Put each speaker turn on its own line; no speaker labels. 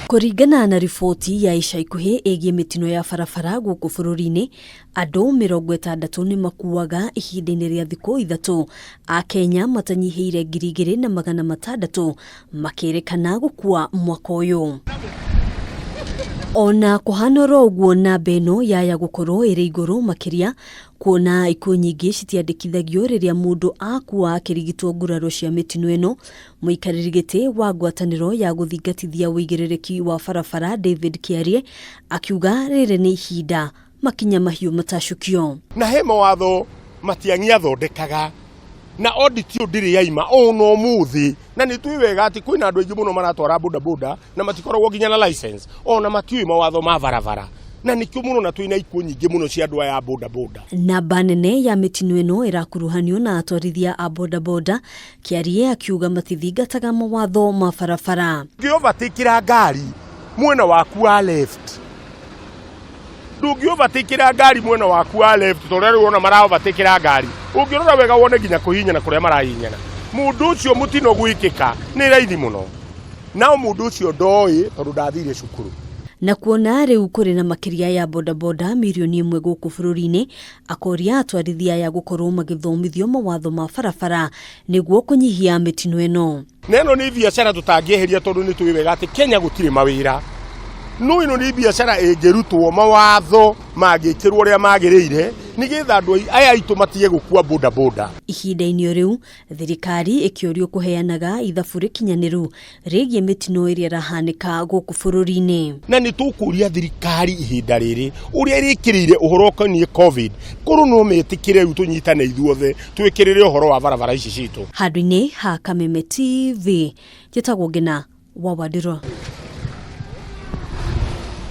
Kũringana na riboti ya ica ikuhĩ ĩgiĩ mĩtino ya barabara gũkũ bũrũri-inĩ, andũ 60 nĩ makuaga ihinda-inĩ rĩa thikũ 3, Akenya matanyihĩire 2,600 makĩrĩkana gũkua mwaka ũyũ. Ona kũhana oro ũguo, namba ĩno yaya gũkorwo ĩrĩ igũrũ makĩria kuona ikuũ nyingĩ citiandĩkithagio rĩrĩa mũndũ akua akĩrigitwo nguraro cia mĩtino ĩno. Mũikarĩri gĩtĩ wa ngwatanĩro ya gũthingatithia ũigĩrĩrĩki wa barabara David Kĩarie akiuga rĩrĩ nĩ ihinda makinya mahiũ matacukio.
Na he mawatho Matiang'i athondekaga na audit ĩyo ndĩrĩ yaima ona ũmũthĩ, na nĩ tũĩ wega atĩ kwĩna andũ aingĩ mũno maratwara bodaboda na matikoragwo nginya na license, ona matiũĩ mawatho ma barabara, na nĩkĩo mũrona twĩna ikuũ nyingĩ mũno cia andũ aya a bodaboda.
Namba nene ya mĩtino ĩno ĩrakuruhanio na atwarithia a bodaboda, Kĩarie akiuga matithingataga mawatho ma barabara.
Ũngĩ overtakeĩra ngari mwena waku wa left, ndũngĩ overtakeĩra ngari mwena waku wa left ta ũrĩa rĩu ũrona mara overtakeĩra ngari, ũngĩrora wega wone nginya kũhihinyana kũrĩa marahihinyana, mũndũ ũcio mũtino gwĩkĩka nĩ raithi mũno, no mũndũ ũcio ndoĩ tondũ ndathire cukuru.
Na kuona rĩu kũrĩ na makĩria ya bodaboda mirioni ĩmwe gũkũ bũrũri-inĩ, akoria atwarithia aya gũkorwo magĩthomithio mawatho ma barabara nĩguo kũnyihia mĩtino ĩno.
Na ĩno nĩ biacara tũtangĩeheria tondũ nĩ tũĩ wega atĩ Kenya gũtirĩ mawĩra, no ĩno nĩ biacara ĩngĩrutwo mawatho mangĩkĩrwo ũrĩa magĩrĩire nĩgetha andũ aya aitũ matige gũkua bodaboda.
Ihinda-inĩ o rĩu, thirikari ĩkĩũrio kũheanaga ithabu rĩkinyanĩru rĩgiĩ mĩtino ĩrĩa ĩrahanĩka gũkũ bũrũri-inĩ.
Na nĩ tũkũria thirikari ihinda rĩrĩ ũrĩa ĩrĩkĩrĩire ũhoro ũkoniĩ Covid, korwo no metĩkĩre rĩu tũnyitane ithuothe twĩkĩrĩre ũhoro wa barabara ici citũ.
Handũ-inĩ ha Kameme TV, njĩtagwo Ngĩna wa Wandirũ.